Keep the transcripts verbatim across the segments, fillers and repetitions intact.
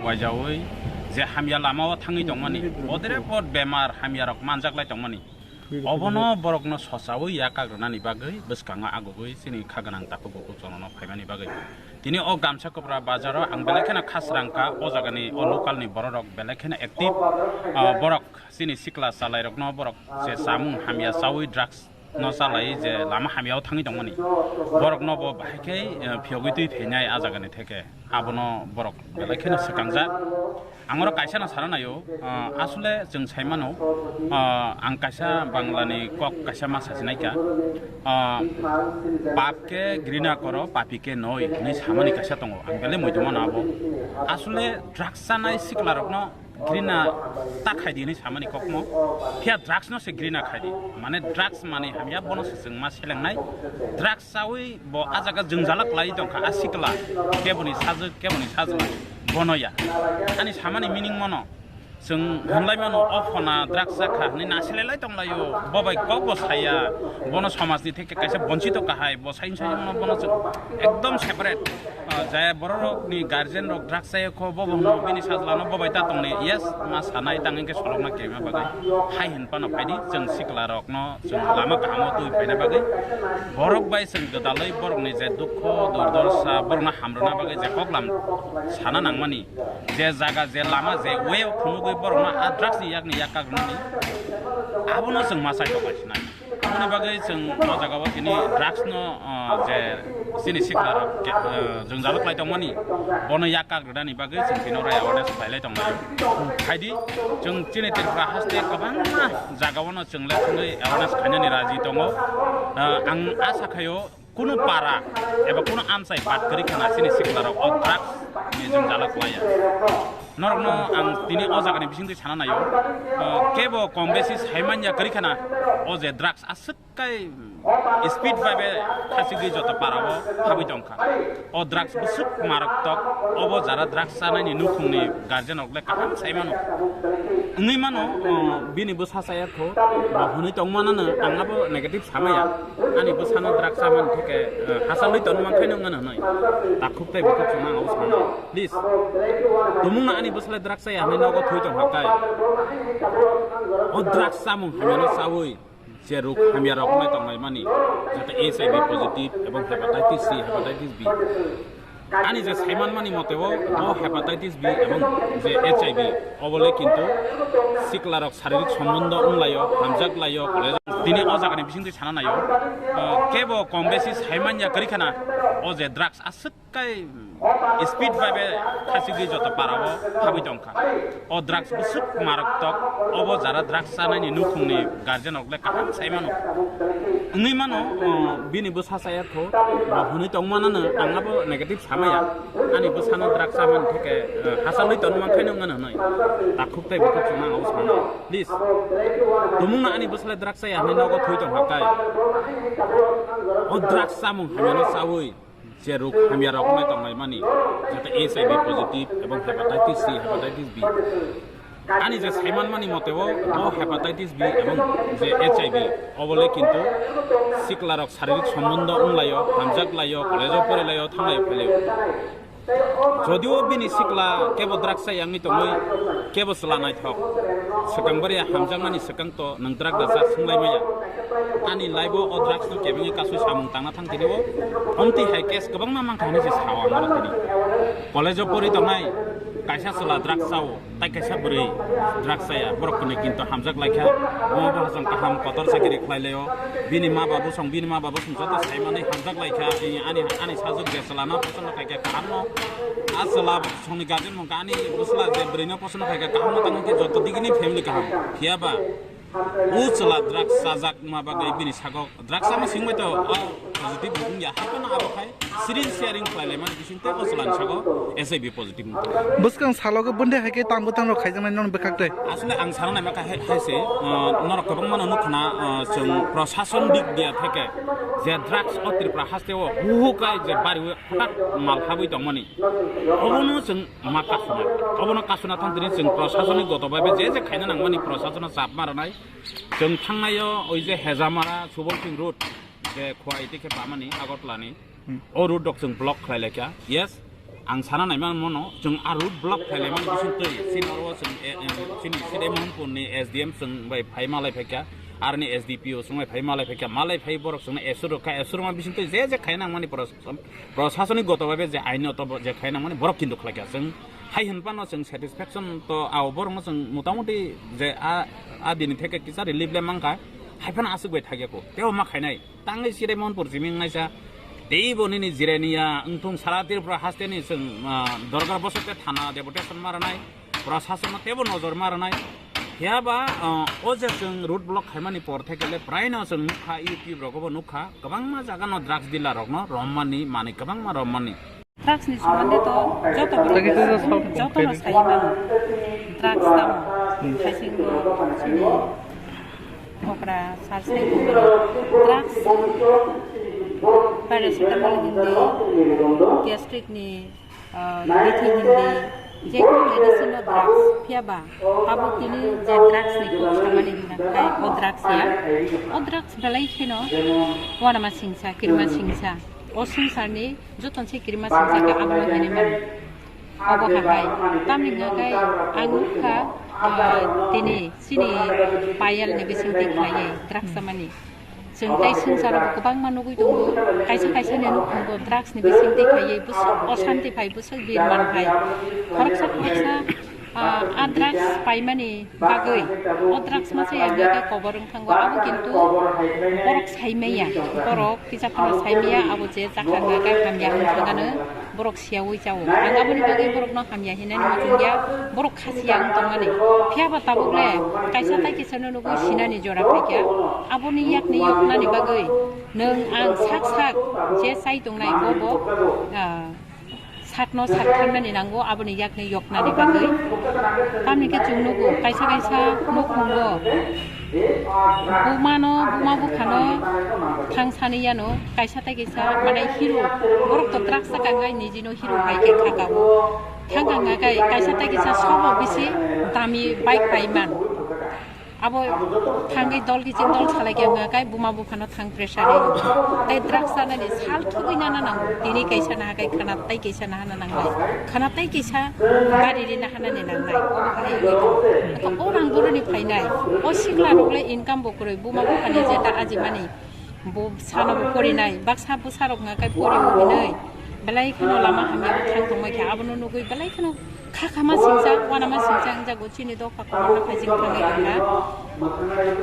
Wajaui je hamya lamao thangwi tongmani, bodere bod bemar hamyarok manjaklai tongmani, obono borokno sochaui yakak rwnani bagwi bwskango agugwi chini kha gwnang takhuk bukhuk jonono phaimani bagwi. Tini o Gamsa Kopra bazaro ang belai kheno khasrang kha, o jagani o local ni bororok belai kheno active, ah, borok chini sikla chalairokno borok je chamung hamya chaui drugs no chalai je lama hamyao thangwi tongmani, borokno bo bahai khe, eh, phiyogwi twi phainai a jagani theke. Abono borok belai kheno swkangjak. Ang oro kaisa no sana naio, ah, asole chwng sai mano, ah, ang kaisa Bangla ni kok kaisa ma sachi naikha, ah, "Pap ke grina koro, papi ke noi" hinwi samani kaisa tongo. Ang belai muitu mano abo. Asole drugs chanai sikla rokno grina ta khai di hinwi samani kokmo, phiya drugs no se grina khai di. Mane drugs mani hamya, bono se chwng ma selengnai. Drugs chaui bo a jaga jwngjala kwlai tongkha, a sikla keboni sajwk, keboni sajwla, bono ya. Ani samani meaning mono, chwng hwnlai mano, o phona drugs chakha hinwi nasilai lai tonglaio, bo bai kok bo saya, bono somajni theke kaisa bonchito kahai, bo sain sain bono, bono chwng ekdom separate. Ah, jaya bororokni guardian rok drugs chayakho, bo bo hwnwi bini sajlano bo bai ta tongnai, yes, ma sanai tang hwnkhe solokna kirima bagwi. Hai hwn phano phaidi, chwng sikla rokno chwng lama kahamo twi phaina bagwi. Borok bai chwng gwdalwi borokni je dukho, durdorsha, borokno hamrwna bagwi je koklam sana nangmani, je jaga, je lama, je way o phunugwi borokno a drugs ni yakni yak kakrwnani, abono chwng ma chai tonglaisina. Aboni bagwi chwng o jaga o tini drugs no, ah, je chini sikla rok ke, ah, jwngjalo khlai tongmani, bono yak kak rwnani bagwi chwng tini oro awareness khlai lai tonglai. Haidi chwng chini Tripura haste kwbangma jaga o no chwng le thangwi awareness khainani raji tongo. Ah, ang asa khaio, kunu para eba kunu amchai bat kwrwi khana chini sikla rok o drugs ni jwngjalo khlaiya. Norokno ang tini o jagani bisingtwi sana naio, ah, kebo kom besi sai manya kwrwi khana o je drugs aswk kai speed bai bai khachigwi joto parao habwi tongkha. O drugs bwswk maroktok, obo jara drugs chanaini nukhungni guardian rok le kaham sai mano. Wngwi mano, o, bini bwsa chaya kho, bo hwnwi tongmanano ang abo negative samaya. Ani bwsano drugs chamani theke, o, hachal wi tongma khaino wngmano hwnwi. Takhuk tei bukhuk chwngno ang abo sanai. Please, tumungno ani bwsale drugs chaya hwnwi nogo thwi tongkha kai. O drugs chamung hamyano chaui je rok hamya rok wngnai tongnai mani, jate H I V positive ebong hepatitis C, hepatitis B. Ani je saiman mani mote o, o hepatitis B ebong je H I V, obole kintu sikla rok saririk sombondo wnglaio, hamjak laio, college tini o jagani bisingtwi sana naio. O, kebo kom besi saiman ya kwrwi khana, o je drugs aswk kai speed bai bai khachigwi joto parao habwi tongkha. O drugs bwswk maroktok, obo jara drugs chanaini nukhungni guardian rok le kaham sai mano. Wngwi mano, o, bini bwsa chaya kho, bo hwnwi tongmanano ang abo negative samaya. Ani bwsano drugs chamani theke, o, hachal wi tongma khaino wngmano hwnwi. Takhuk tei bukhuk chwngno ang abo sanai. Please, tumungno ani bwsale drugs chaya hwnwi nogo thwi tongkha kai. O drugs chamung hamyano chaui je rok hamya rok wngnai tongnai mani, jate H I V positive ebong hepatitis C, hepatitis B. Ani je saiman mani mote o, o hepatitis B ebong je H I V, obole kintu sikla rok saririk sombondo wnglaio, hamjak laio, college o porilaio, thanglaio, phailaio. Jodio bini sikla kebo drugs chaya wngwi tongwi, kebo chwla naithok, swkang bariya hamjakmani swkang to nwng drugs da jak swnglaimaya. Ani life o, o drugs no kebengwi kasui samung tangna thang tini o. Omtwi hai case kwbangma mankha hinwi se sao ang oro tini. College o pori tongnai kaisa chwla drugs chao, tai kaisa bwrwi drugs chaya, borok kwnwi kintu hamjak laikha. Omo bo hasong kaham kotor chakiri khlai laio. Bini ma babu song, bini ma babu song joto saimani hamjak laikha. Ani, ani sajwk je chwlano pochonno khaikha kahamno. A chwla songni guardian mungkha ani bwsla je bwrwino pochonno khaikha kahamno tangwi khe joto digini family kaham. Phiya ba o chwla drugs chajak ma bagwi bini sago drugs chama singbai to, o positive wng ya, hai phano abo khai syringe sharing khlai laimani bising tei o chwlani sago H I V positive wng tong. Bwskang salo khe bwndai hai khe tang bwtang rok khaijaknai nono bwkhak tei. Asole ang sana naima kha hai, hai se, o, norok kwbangma no nukha na, o, chwng prosason dik dia theke je drugs o Tripura haste o huhu kai je bari hwtak mal habwi tongmani. Obono chwng ma kasuna. Obono kasuna thang tini chwng prosasonik goto bai je je khaina nangmani prosasono chap ma rwnai. Chwng thangnaio oi je Hejamara, Subol Singh Road, je Khowai tei khe bamani Agartala ni. Hmm. O road rok chwng block khlai laikha. Yes. Ang sana naimano, chwng a road block khailaimani bisingtwi, chini oro chwng, eh, eh, chini Siremahonpurni S D M chwng bai phai malai phaikha, aroni S D P O chwng bai phai malai phaikha, malai phai borok chwngno assurance rwkha, assurance rwma bisingtwi je je khaina nangmani pros-, proshasoni goto bhabe je aino to bo-, je khaina nangmani borok kintu khlaikha. Chwng hai hwnphano chwng satisfaction to ao borokno chwng motamuti je a, a dini theke kisa relief le mankha, hai phano aswk bai thakyako, teibo ma khainai. Tangwi Siremahonpur simi wngnaisa. Teibo nini jiraniya wngthung sara Tripura hasteni chwng, ah, dorgar bosokte thana deputation ma rwnai, proshasonno teibo nojor ma rwnai. Phiyaba, ah, o je chwng road block khaimani por thekele praino chwng nukha, YouTube rogobo nukha, kwbangma jagano drugs dealer rokno rommani, manwi kwbangma rommani. Drugs ni sombonde to joto borok jotono sai mano. Drugs tamo? Khaisingo chini okra sal sai mano. Drugs, paracetamol hindi, gastric ni, ah, bithi hindi, je medicine no drugs. Phiyaba abo tini je drugs ni kok samani hingka khai o drugs ya. O drugs belai kheno wanama singsa, kirima singsa. O swngcharni jotono se kirima singsa khe abono hinwi mano. Obo habai. Tamni hwnka khe ang nukha, ah, tini chini payal ni bisingtwi khlaiwi drugs chamani. Chwng tei swngcharo bo kwbangma nugwi tongo. Kaisa kaisa ni nukhungo drugs ni bisingtwi khlaiwi bwswk osanti phai, bwswk birman phai. Khoroksa khoroksa, ah, a drugs paimani bagwi, o drugs masa ya hwnka khe kobor wng thango, abo kintu borok sai maya, borok kisa phano sai maya, abo je chakha hwnka khe hamya wng thangano borok siyaui chao. Ang aboni bagwi borokno hamya hinani muchungya, borok khasiya wng tongmani. Phiyaba tabuk le kaisa tai kisano nugo sinani jora phaikha, aboni yakni yoknani bagwi nwng ang sak sak je chai tongnai bo bo, ah, sakno sak thangmani nango, aboni yakni yoknani bagwi. Tamni khe chwng nugo, kaisa kaisa nukhungo bumano, buma buphano thang sani yano, kaisa tai kisa mane hero, borok to drugs chakha ngai nijino hero hai khe khakao. Thang kha ngai kaisa tai kisa sobo bisi dami bike paiman. Abo thangwi dol kiching dol salai khe wngkha khe buma buphano thang pressure ri. Tei drugs chanani sal thugwi nana nango. Tini kaisa naha khe khana tei kaisa naha na nangnai. Khana tei kaisa gari ri naha nani nangnai. Obo hai wngwi tongo. Eko o rang boroni phainai. O sikla rok le income bo kwrwi buma buphani je ta ajimani. Bo sano bo porinai, baksa bwsa rok wngkha khe pori hinwi belai kheno lama hamya o thang tongmai kha, abono nugwi belai kheno kha kha ma singcha, wana ma singcha wngjago chini dopha kotorma phaijing thangwi tongkha.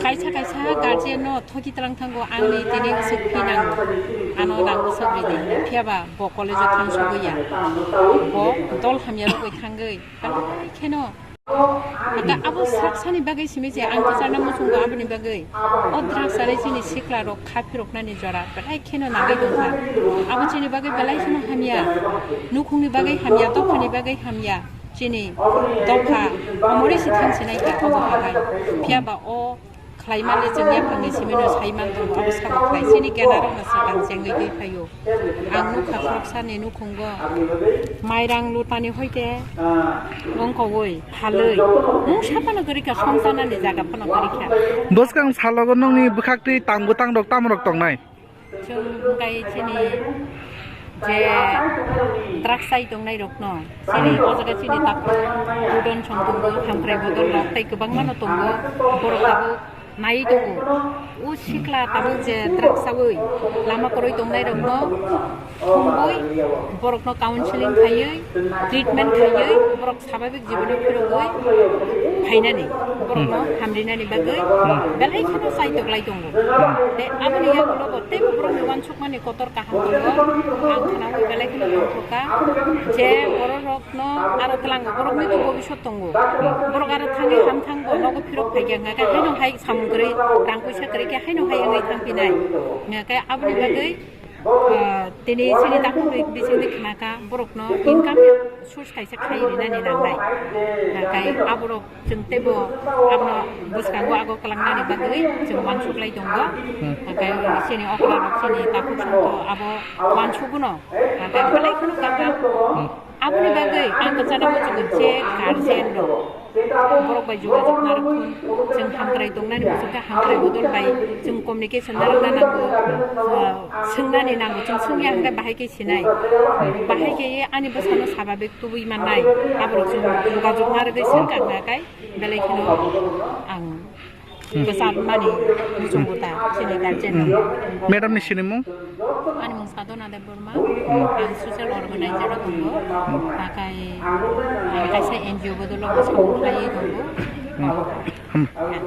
Kaisa kaisa guardian no thoki twlang thango, "Ang ni tini bwswk phi nango, ano rang bwswk ridi," phiya ba bo college o thang sogwi ya, bo dol hamya rogwi thangwi belai kheno. Haka abo saksani bagwi simi je ang kwcharna muchungo aboni bagwi. O drugs ari chini sikla rok kha phiroknani jora belai kheno nangwi tongkha. Abo chini bagwi belai kheno hamya. Nukhungni bagwi hamya, dophani bagwi hamya. Chini dopha omori si thang sinai kha obo habai. Phiya ba o khlai mani chwng yaphangni simino sai man tongo, abo sabo khlai. Chini kena rokno swkang chengwi twi phaio. Ang nukha khoroksani nukhungo mairang lutani hoite wngkogwi phalwi. Mungsa phano kwrwi kha, songchanani jaga phano kwrwi kha. Bwskang salogo nokni bwkhaktwi tang bwtang rok tamo rok tongnai? Chwng hwnkhe chini je drugs chai tongnai rokno, chini o jaga chini takhuk Udon song tongo, hamkrai bodol rok tei kwbangma no tongo. Borok tabuk nai tongo. O sikla tabuk je drugs chawi lama kwrwi tongnai rokno thumwi borokno counseling khaiwi, treatment khaiwi, borok swabhabik jibono phirogwi phainani, borokno hamrinani bagwi belai kheno chaitok lai tongo. Tei aboni yagulo bo teibo borokni uansukmani kotor kaham tongo. Ang khnaui belai kheno manthoka je bororokno aro twlango borokni to bobiswt tongo. Borok aro thangwi ham thangbo nogo phirok phaikha, hwnkhe haino hai samung kwrwi, rang puisa kwrwi khe haino hai wngwi thangphinai. Hwnkhe aboni bagwi, ah, tini chini takhuk bisingtwi khnakha borokno income source kaisa khai rinani nangnai. Hwnkhe aborok chwng teibo abono bwskango ago kwlangnani bagwi chwng uansuk lai tongo. Hwnkhe chini okra rok chini takhuk songkho abo uansukgwno. Hwnkhe belai kheno kaka. Aboni bagwi ang kwcharo muchungo je guardian rok borok bai jogajog narwkthun, chwng hamkrai tongnani muchungkhe hamkrai bodol bai chwng communication narwkna nango, ah, swngnani nango, chwng swngya hwnkhe bahai khe sinai, bahai khe ani bwsano sababik tubui mannai, aborok chwng jogajog narwgwi swngkha hwnkha khai belai kheno ang Hmm. Kwchar mani muchungo ta chini guardian rok. Madam ni sinimung? Ani mung Sadhana Debbarma. Hmm. Ang social organizer o tongo. Hmm. Takai ang kaisa N G O bodolo bo samung khlaiwi tongo. Hmm. Hmm.